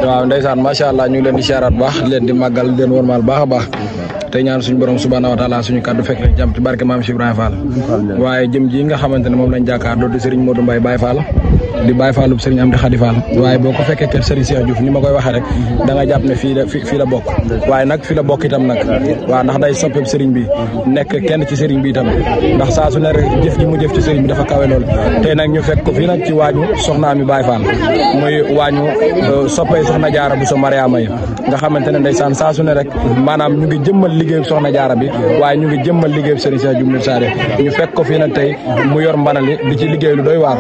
waaw ndeysaan macha allah ñu ngi leen di siyaaraat baax leen di màggal leen wormaal baax a baax tey ñaan suñu borom subhanahu wa taala suñu kàddu fekk leen jàmm ci barke maam Cheikh Ibrahima Fall waaye jëm ji nga xamante ne moom lañ jàkkaarloo di Serigne Modou Mbaye Baye Fall di Baye Fallu Serigne Amdi Khady Fall waaye boo ko fekkee kër Serigne Cheikh Diouf ni ma koy waxee rek da nga jàpp ne fii la bokk waaye nag fii la bokk itam nag waaw ndax day soppeeb Serigne bi nekk kenn ci Serigne bi itam ndax saa su ne rek jëf ji mu jëf ci Serigne bi dafa kawe lool tey nag ñu fekk ko fii nag ci waañu soxna mi Baye Fall muy waañu soppee soxna Jaara bu so Mariama yi nga xamante ne ndeysaan saa su ne rek maanaam ñu ngi jëmmal liggéeyu soxna Jaara bi waaye ñu ngi jëmmal liggéeyu Serigne Cheikh Diouf Saare ñu fekk ko fii nag tey mu yor mbanali di ci liggéey lu doy waar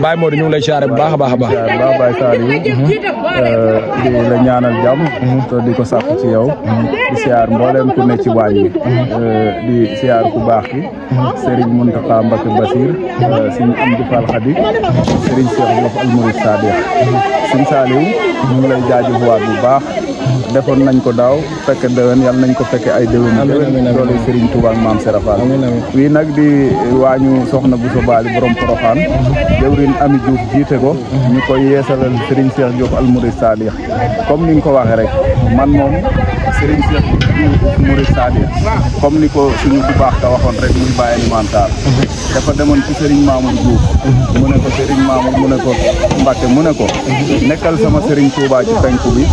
Baye Modou ñu ngi lay siyaare bu baax a baax a baax Baye Saliou di la ñaanal jàmm te di ko sàkku ci yow di siyaar mbooleem ku ne ci waañ bi di siyaar ku baax ki Serigne Mountakha Mbacké Bassir Serigne Amdi Fall Khady Serigne Cheikh Diouf Almouride Sadiq Serigne Saliou ñu ngi lay jaajëfwaat bu baax defoon nañ ko daaw fekke déwén yàlla nañ ko fekke ay déwén loolu Serigne Touba ak Maam Serap Fall wii nag di waañu soxna bu so baali borom Porokhane jëwrin Ami Diouf jiite ko ñu koy yeesalal Serigne Cheikh Diouf Almouride Sadiq comme ni nga ko waxee rek man moom Serigne Cheikh Diouf Almouride Sadiq comme ni ko suñu bu baax ka waxoon rek muy bàyyi alimentar dafa demoon ci Serigne Mamour Diouf mu ne ko Serigne Mamour mu ne ko Mbacké mu ne ko nekkal sama Serigne Touba ci penku bi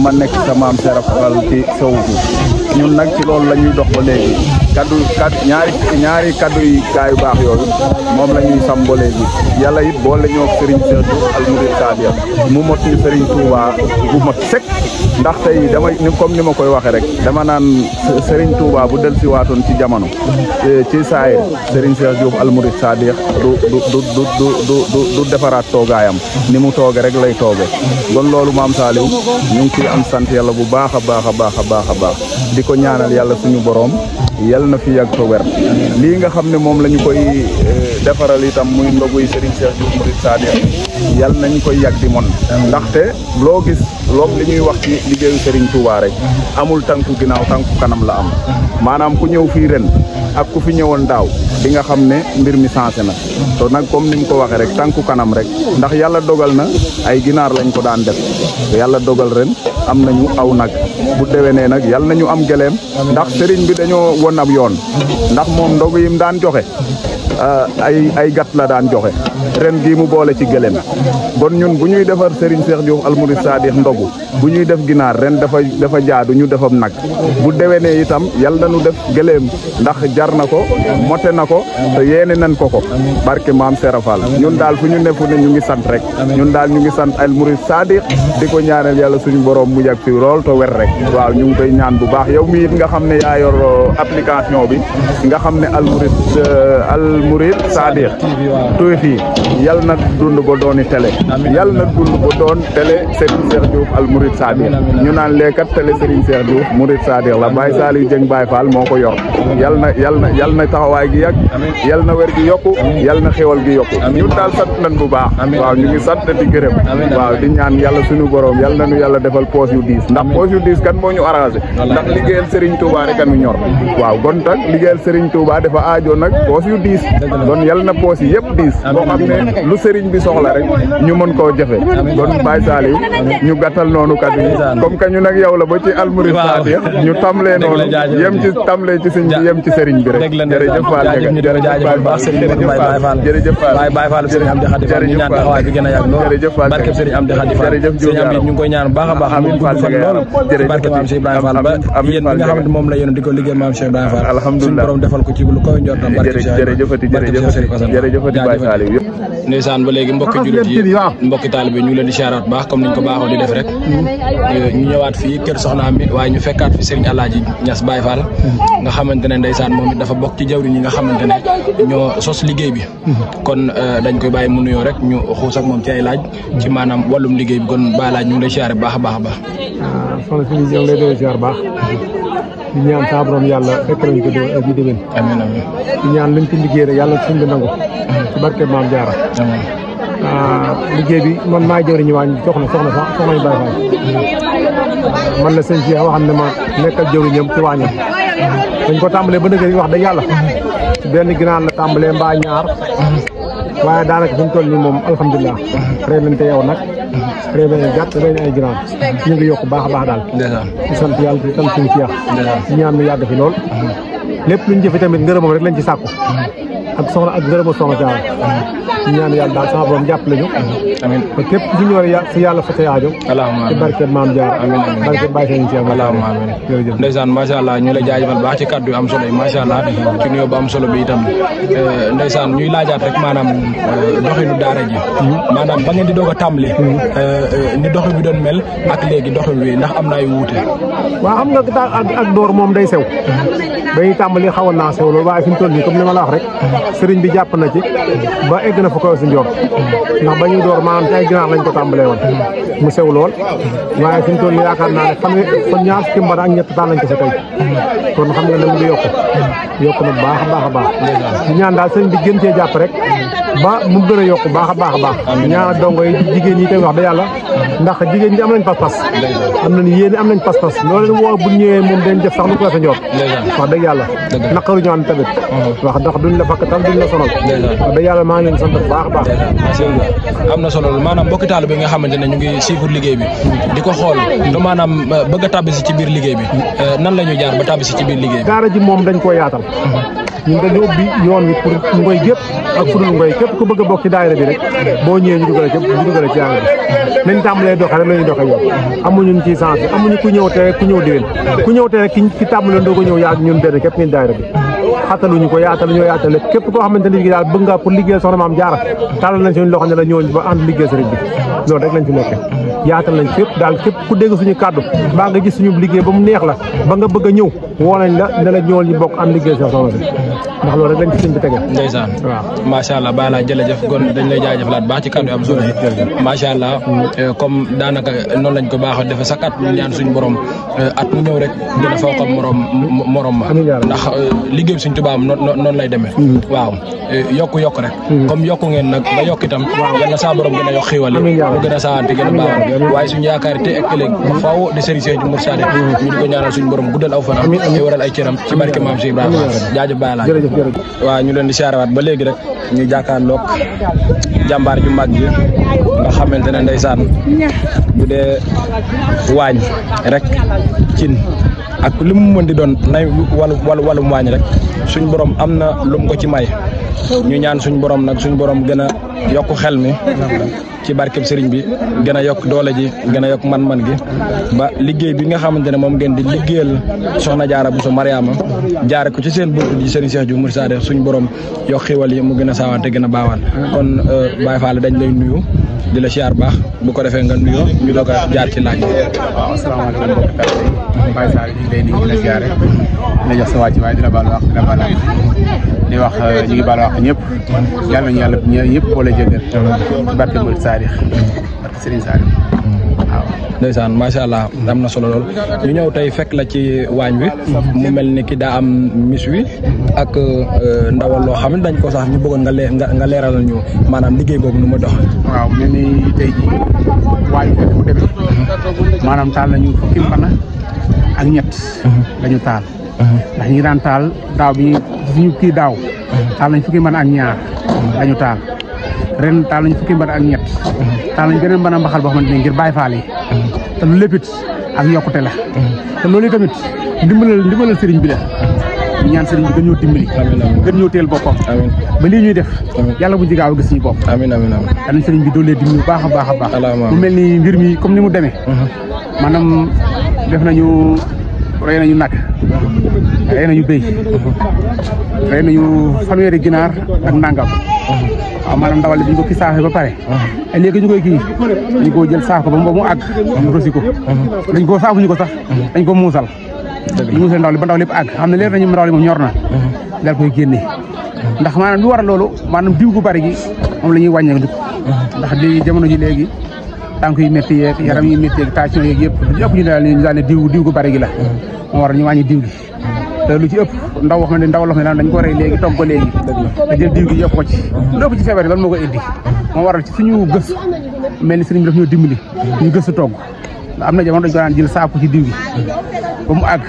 ma nekk sa Maam Serap Fall ci sowu ñun nag ci loolu la ñuy dox ba léegi ñaari kaddu yi gaa yu baax yooyu moom la ñuy sam ba léegi yàlla it boole ñoo Serigne Cheikh Diouf Almouride Sadiq mu mot ni Serigne Touba bu mot sek ndax tey damay comme ni ma koy waxee rek dama naan Serigne Touba bu del si waatoon ci jamono ci saayir Serigne Cheikh Diouf Almouride Sadiq du defaraat toogaayam ni mu tooge rek lay tooge kon loolu Maam Saliou ñu ngi ciy am sant yàlla bu baax a baax a baax a baax a baax di ko ñaanal yàlla suñu borom yal na fi yàgg ko wér lii nga xam ne moom la ñu koy defaral itam muy ndoguy Serigne Cheikh Diouf Almouride Sadiq yal nañ koy yàgg di mon ndaxte loo gis loolu li ñuy wax ci liggéeyu Serigne Touba rek amul tànku ginnaaw tànku kanam la am maanaam ku ñëw fii ren ak ku fi ñëwoon daaw di nga xam ne mbir mi sensé na to nag comme ni mu ko waxee rek tànku kanam rek ndax yàlla dogal na ay ginaar lañ ko daan def yàlla dogal ren am nañu aw nag bu déwénee nag yàlla nañu am gëléem ndax Serigne bi dañoo won ab yoon ndax moom ndogu yim daan joxe ay gat la daan joxe ren gii mu boole ci gëléem kon ñun bu ñuy defar Serigne Cheikh Diouf Almouride Sadiq ndogu bu ñuy def ginaar ren dafa jaadu ñu defam nag bu déwénee itam yàlla nañu def gëléem ndax jar na ko mote na ko te yéene nañ ko barke Maam Serap Fall ñun daal fu ñu nefu ne ñu ngi sant rek ñun daal ñu ngi sant Almouride Sadiq di ko ñaanal yàlla suñu borom mu yàgg fi lool te wer rek waaw ñu ngi koy ñaan bu baax yow mi it nga xam ne yaa yor application bi nga xam ne Almouride Sadiq tuy fii yal na dund ba dooni télé yal na dund ba doon télé Serigne Cheikh Diouf Almouride Sadiq ñu naan leekat télé Serigne Cheikh Diouf Mouride Sadiq la Baye Saliou Dieng Baye Fall moo ko yor yal na taxawaay gi yàgg yal na wér gi yokku yal na xéwal gi yokku ñun daal sant nañ bu baax waaw ñu ngi sant di gërëm waaw di ñaan yàlla suñu borom yal na ñu yàlla defal poos yu diis ndax poos yu diis kan moo ñu arrangé ndax liggéeyal Serigne Touba rek kan ñu ñor waaw kon tak liggéeyal Serigne Touba dafa aajo nag poos yu diis kon yal na poos yi yëpp diis boo xam ne lu Serigne bi soxla rek ñu mën koo jafe kon Baye Saliou ñu gàttal noonu kaddu yi comme que ñu nag yow la ba ci Almouride Sadiq ñu tamlee noonu yem ci tamlee ci sëñ bi yem ci Serigne bi rek jërëjëf Fall jërëjëf Fall Baye Fall Serigne Amdi Khady Fall ñu ñaan taxawaay bi gën a yàgg lool barke Serigne Amdi Khady Fall Serigne Amdi ñu ngi koy ñaan bu baax a baax mu gudd fan lool barke Maam Cheikh Ibrahima Fall ba yéen bi nga xamante moom la yéen di ko liggéey Maam Cheikh Ibrahima Fall alhamdulilah suñu borom defal ko ci lu koy njortam barke jërëjëfati Baye Saliou ndeysaan ba léegi mbokki jullit yi mbokki taalibe ñu leen di siyaaraat baax comme niñ ko baaxoo di def rek ñu ñëwaat fii kër soxna Ami waaye ñu fekkaat fi Serigne Alaaji Ñas Baye Fall nga xamante ne ndeysaan moom it dafa bokk ci jawriñ ñi nga xamante ne ñoo sos liggéey bi kon dañ koy bàyyi mu nuyoo rek ñu xuus ak moom ci ay laaj ci maanaam wàllum liggéey bi kon Baye Laaj ñu ngi lay siyaare baax a baax a baax soxna si ñu lay doon siyaar baax di ñaan saa borom yàlla fekk nañ ko ak yi déwén amiin amiin di ñaan luñ ci liggéey rek yàlla suñ bi nangu ci barke Maam Jaara liggéey bi man maay jëriñu waañ soxna yu Baye Fall man la sëñ Cheikh waxam ne ma nekkal jëriñam ci waañam dañ ko tàmbalee ba dëgg wax dëgg yàlla benn ginaar la tàmbalee mbaa ñaar waaye daanaka fi mu toll nii moom alhamdulilah rey nañ te yow nag rey nañ ay gàtt rey nañ ay ginaar ñu ngi yokk baax a baax daal di sant yàlla di sant suñu Cheikh di ñaan mu yàgg fi lool lépp luñ jëfe tamit ngërëmam rek lañ ci sàkku ak soxna ak ngërëma soxna Jaara ñu ñaan yàlla daal sama borom jàppale ñu amiin ba képp ku ñu war a si yàlla fa sa yaajo ci barke Maam Jaara amiin barke Baye Sëñ Cheikh allahumma amiin jërëjëf ndeysaan macha allah ñu la jaajëfal baax ci kaddu yu am solo yi macha allah ci nuyoo bu am solo bi itam ndeysaan ñuy laajaat rek maanaam doxinu daara ji maanaam ba ngeen di doog a tàmbali ni doxin bi doon mel ak léegi doxin bi ndax am na ay wuute waaw xam nga ak door moom day sew dañuy tàmbali xawoon naa sew loolu waaye fi mu toll nii comme ni ma la wax rek sëriñ bi jàpp na ci ba egg na fa kaw si njort ndax ba ñuy door maanaam ci ay ginaar lañ ko tàmbalee woon mu sew lool waaye fi mu toll nii yaakaar naa ne fan ñaar fukki mbar ak ñett taal lañ ko sa tey kon xam nga ne mu ngi yokk na baax a baax ñu ñaan daal sëriñ bi gën cee jàpp rek ba mu gën a yokk baax a baax ñaan dongo yi jigéen ñi tey wax da yàlla ndax jigéen ñi am nañ pas-pas am nañ yéene am nañ pas-pas loolu leen woo bu ñëwee moom dañ def sax lu ko sa njort wax dëgg yàlla naqaru ñu am tamit wax ndax duñ la fakkatal duñ la sonal wax dëgg yàlla maa ngi leen sant bu baax a baax am na solo maanaam mbokki taalibe bi nga xamante ne ñu ngi suivre liggéey bi di ko xool te maanaam bëgg a tàbbisi ci biir liggéey bi nan la ñu jaar ba tàbbisi ci biir liggéey bi daara ji moom dañ koo yaatal ñun dañu ubbi yoon wi pour ngoy gépp ak fudul ngoy képp ku bëgg a bokk ci daayira bi rek boo ñëwee ñu dugale ci daayira bi nañ tàmbalee doxe rek la ñuy doxe yoon amuñu ci sens amuñu ku ñëw te ku ñëw déwén ku ñëw te rek ki tàmbalee doo ko ñëw yaa ñun benn képp ngeen daayira bi xataluñu ko ñoo yaatal lépp képp koo xamante ne daal bëgg nga pour liggéeyal soxna Maam Jaara tàllal nañ suñu loxo ne la ñëwoon ba ànd liggéey sëriñ bi loolu rek lañ fi nekkee yaatal nañ fépp daal képp ku dégg suñu kàddu mbaa nga gis suñu liggéey ba mu neex la ba nga bëgg a ñëw woo nañ la ne la ñëwal ñu bokk ànd liggéey soxna si ndax loolu rek lañ ci sëñ bi tege ndeysaan waaw macha allah baa laa jërëjëf kon dañ lay jaajëfalaat baax ci kàddu am solo yi macha allah comme daanaka noonu lañ ko baaxoo defe sax at ñu ñaan suñu borom at mu ñëw rek dina faw ko morom ma ndax liggéey bi suñ tubaab noonu lay demee waaw yokk rek comme yokku ngeen nag ba yokk itam yàlla saa borom gën a yokk xiiwal yi mu gën a saawante gën a baaxal waaye suñu yaakaar te ak ëllëg ba faaw di sëriñ Cheikh Mour Saade ñu di ko ñaanal suñu borom guddal aw fanam te waral ay cëram ci barke Maam Cheikh Ibrahima jaajëf bàyyi laa waaw ñu leen di siyaarewaat ba léegi rek ñu jàkkaarloog jàmbaar ju mag ji nga xamante ne ndeysaan bu dee waañ rek cin ak li mu mën di doon nay wàllum waañ rek suñ borom am na lu mu ko ci may ñu ñaan suñ borom nag suñ borom gën a yokk xel mi ci barkeb sëriñ bi gën a yokk doole ji gën a yokk man-man gi ba liggéey bi nga xamante ne moom ngeen di liggéeyal soxna Jaara Buso Mariama jaare ko ci seen buntu ji sëriñ Cheikh Mour Saade suñ borom yokk xiwal yi mu gën a saawaan te gën a baawaan kon Baye Fall dañ lay nuyu di la siyaar baax bu ko defee nga nuyoo ñu doog a jaar ci laaj bi. waaw asalaamaaleykum mbokk taalibe yi Baye Sall ñu ngi lay nuyu di la siyaare di la jox sa wàcc waaye di la baal wax di la baal di wax ñu ngi baal wax ñëpp yàlla nañu yàlla ñëpp boole jéggal ci barke Murid Saadix barke Serigne Saadix waaw. ndeysaan macha allah am na solo lool ñu ñëw tey fekk la ci waañ wi mu mel ni ki daa am mis wi ak ndawal loo xam ne dañ ko sax ñu bëggoon nga leeralal ñu maanaam liggéey boobu nu ma dox. waaw mel ni tey jii waañ bi mu demee maanaam taal nañu fukki mbana ak ñett lañu taal ndax ñi daan taal daaw bi ñu kii daaw taal nañ fukki mbana ak ñaar lañu taal ren taal nañ fukki mbana ak ñett taal nañ beneen mbana mbaxal boo xamante ne ngir Baay Faal yi te lu lépp it ak yokkute la te loolu yi tamit ndimbalal sëriñ bi la ñu ñaan sëriñ bi gën ñoo dimbali gën ñoo teel boppam ba lii ñuy def yàlla bu jigaaw gis ñu bopp amiin amiin danañ sëriñ bi doolee dimbali bu baax a baax a baax mu mel ni mbir mi comme ni mu demee maanaam def nañu rey nañu nag rey nañu béy rey nañu fanweeri ginaar ak nangam waaw maanaam ndawal bi ñu ko kii saafee ba pare ay léegi ñu koy kii dañ koo jël saaf ko ba mu àgg ñu rosi ko dañ ko saafuñu ko sax dañ ko muusal ñu muusal ndaw li ba ndaw lépp àgg xam ne leer nañu ndaw li moom ñor na daal koy génne ndax maanaam lu war a loolu maanaam diw gu bari gi moom la ñuy wàññeeku ndax léegi jamono ji léegi tànk yu métti yeeg yaram yu métti yeeg tension yeeg yëpp ëpp ñu daal ne diw gu bari gi la moo war ñu wàññi diw gi te lu ci ëpp ndaw wax ndaw loo xam ne dañ ko rey léegi togg ko léegi te jël diw gi yokk ko ci lu ëpp ci feebar yi loolu moo koy indi moo waral ci suñu gëstu mel ni sëriñ bi daf ñoo dimbali ñu gëstu togg am na jamono dañ ko daan jël saaku ci diw gi ba mu àgg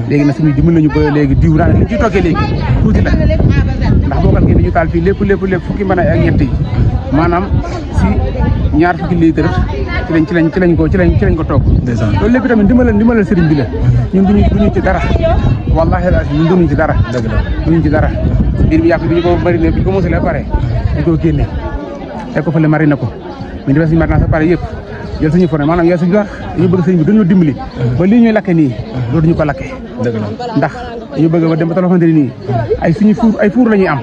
léegi nag suñu dimbali nañu ba léegi diw daan li ci toggee léegi tuuti la ndax bokkal gi ñu taal fii lépp fukki mën ak ñett yi maanaam si ñaar fukki litre ci lañ ko togg loolu lépp tamit ndimbalal sëriñ bi la ñun duñu ci dara wallahi ñun duñu ci dara duñu ci dara biir bi yàpp bi ñu ko mariner bi ñu ko mosalee pare dañ ko génne teg ko fële mariner ko ñu defee suñu marinage pare yëpp jël suñu forne maanaam yaa suñu wax dañu bëgg sëriñ bi dañoo dimbali ba lii ñuy lakke nii loolu duñu ko lakke ndax dañu bëgg ba dem ba xamante ni nii ay fuur la ñuy am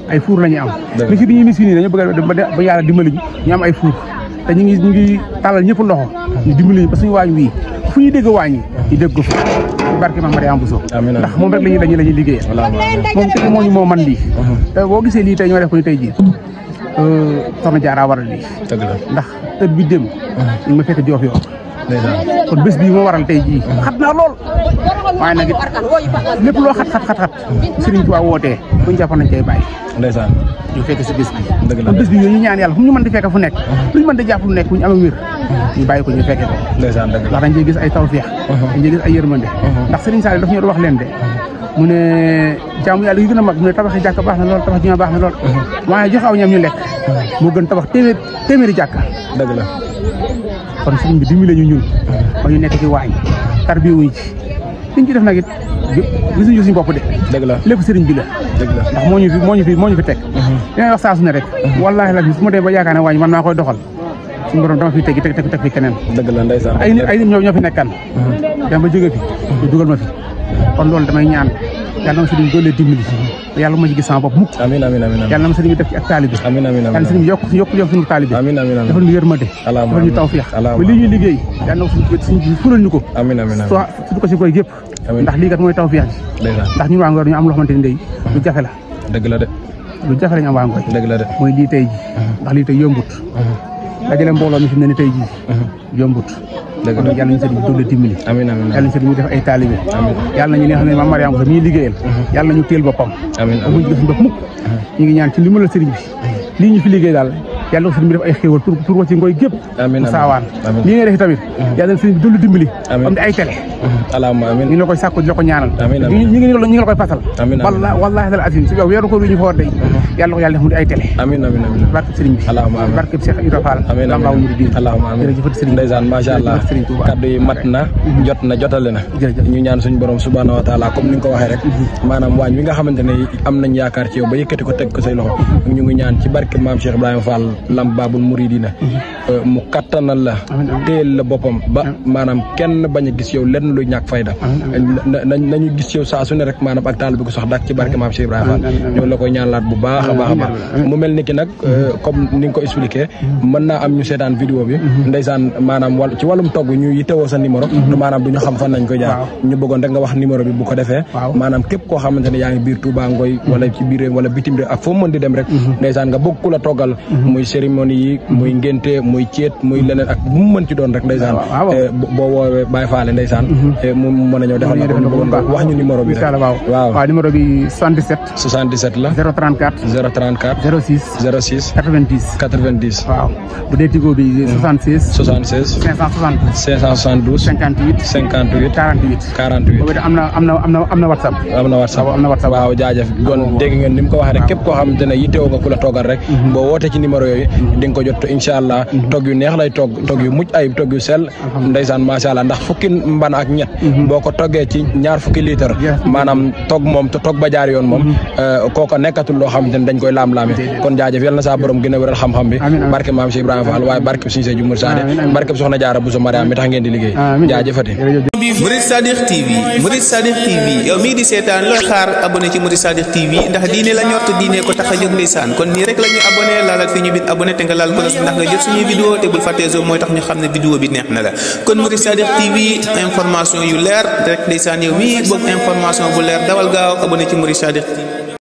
ay fuur la ñuy am li si bi ñuy mis fii nii dañu bëgg ba yàlla dimbali ñu am ay fuur te ñu ngi tàllal ñëpp loxo ñu dimbali ñu ba suñu waañ wii fu ñuy dégg waañ yi ñu dégg ko fi ci barke Mame Mariama Bousso ndax moom rek lañuy liggéeyee moom kese moo man lii te boo gisee lii tey ñoo def ko ni tey jii soxna Jaara waral lii ndax heure bi dem ñu ma fekk joof yoo kon bés bii moo waral tey jii xat naa lool waaye nag it lépp loo xat Serigne Touba wootee buñu jàppoon nañ koy bàyyi ndeysaan ñu fekk si bés bi kon bés bi ñu ñaan yàlla fu ñu mën di fekk fu nekk luñu mën di jàpp lu nekk bu ñu amee wér ñu bàyyi ko ñu fekke ko ndeysaan ndax dañ cey gis ay tawfeex dañ cey gis ay yërmande ndax Serigne Sall daf ñu wax leen de mu ne jaamu yàlla yi gën a mag mu ne tabaxi jàkk baax na lool tabax jumaa baax na lool waaye jox aw ñam ñu lekk moo gën tabax téeméeri jàkk dëgg la kon sëriñ bi dimbali ñu ñun ba ñu nekk ci waañ tarbi wuñ ci liñ ci def nag it gisuñu suñu bopp de dëgg la lépp sëriñ bi la dëgg la ndax moo ñu fi teg li may wax saa su ne rek wallaahi la bi su ma dee ba yaakaar ne waañ man maa koy doxal suñu borom dama fi teg fi keneen dëgg la ndeysaan ay nit ñoo fi nekkan dem ba jóge fi ñu dugal ma fi kon loolu damay ñaan yàlla na ma sëriñ doole dimbali yàlla ma ci gis sama bopp mukk amiin amiin amiin yàlla na ma sëriñ bi def ci ak taalibe amiin amiin yàlla na sëriñ bi yokk suñu taalibe amiin amiin defal ñu yërmande defal ñu tawfeex ba lii ñuy liggéey yàlla na ko suñu fulal ñu ko amiin amiin surtout ko si koy gépp ndax lii kat mooy tawfeex ji ndax ñun waa Ngor ñu am loo xamante ni ndey lu jafe la dëgg la de lu jafe la ñu am waa Ngor dëgg la de mooy lii tey ji ndax lii tey yombut dajale mbooloo mi fi mu ne ni tey ji yombut dëgg la yàlla nañu sëriñ bi doole dimbali amiin amiin yàlla nañu sëriñ bi def ay taalibe yàlla nañu li nga xam ne Mame Mariama Bousso mi liggéeyal yàlla nañu teel boppam buñu gis bopp mukk ñu ngi ñaan ci ndimbalal sëriñ bi lii ñu fi liggéey daal yàlla na sëriñ bi def ay xéewal pour wa ci ngoy gépp saawaan lii ngay def tamit yàlla na sëriñ bi doole dimbali am di ay télé allahumma amiin ñu la koy sàkku di la ko ñaanal ñi ngi la koy fasal wallahi dal azim si yow weeru ko ñu fa war day yàlla ko yàlla def mu di ay télé amiin amiin amiin barke sëriñ bi allahumma amiin barke Cheikh Ibra Fall Lambaw Mouridine allahumma amiin jërëjëf sëriñ ndeysaan macha allah kaddu yi mat na jotale na ñu ñaan suñu borom subhanahu wa taala comme ni nga ko waxee rek maanaam waañ wi nga xamante ne am nañ yaakaar ci yow ba yëkkati ko teg ko say loxo ñu ngi ñaan ci barke maam Cheikh Ibrahima Fall Lambaabul Mouridina mu kattanal la téel la boppam ba maanaam kenn bañ a gis yow lenn luy ñàkk fayda nañu gis yow saa su ne rek maanaam ak taal bi ko sox dak ci barke maam Cheikh Ibrahima Fall ñoo la koy ñaanlaat bu baax a baax a baax mu mel ni ki nag comme ni nga ko expliqué mën naa am ñu seetaan vidéo bi ndeysaan maanaam ci wàllum togg ñu yittewoo sa numéro du maanaam du ñu xam fan nañ ko jaar ñu bëggoon rek nga wax numéro bi bu ko defee maanaam képp koo xamante ne yaa ngi biir Touba Ngoy wala ci biir réew wala bitim réew ak foo mën di dem rek ndeysaan nga bëgg ku la toggal muy cérémonie yi muy ngénte muy ceet muy leneen ak bu mu mën ci doon rek ndeysaan boo woowee Baye Fall ndeysaan mu mën a ñëw defal na ko wax ñu numéro bi rek waaw numéro bi 77 la 034 06 90 waaw bu dee Tigo bi 76 572 58 boobu am na WhatsApp waaw jaajëf kon dégg ngeen ni mu ko waxee rek képp koo xamante ne yittewoo nga ku la toogal rek boo wootee ci numéro yooyu di nga ko jot incha allah togg yu neex lay togg yu mucc ayib togg yu sell ndeysaan macha allah ndax fukki mban ak ñett boo ko toggee ci ñaar fukki litre maanaam togg moom te togg ba jaar yoon moom kooko nekkatul loo xamante ne dañ koy laam-laame kon jaajëf yal na saa borom gën a wéral xam-xam bi barke maam Cheikh Ibrahima Fall waaye barke Serigne Seye Dioumar Sané barke Soxna Jaara Bousso Mariama mi tax ngeen di liggéey jaajëfati Murid Sadiq TV yow mii di seetaan looy xaar abonné ci Murid Sadiq TV ndax diine la ñor te diine ko tax a jóg ndeysaan kon nii rek la ñuy abonné laalal fi ñu bit abonné te nga laal ko ndax nga jot suñuy vidéo te bul fàttee mooy tax ñu xam ne vidéo bi neex na la kon Murid Sadiq TV information yu leer rek ndeysaan yow mii bëgg information bu leer dawal gaaw abonné ci Murid Sadiq TV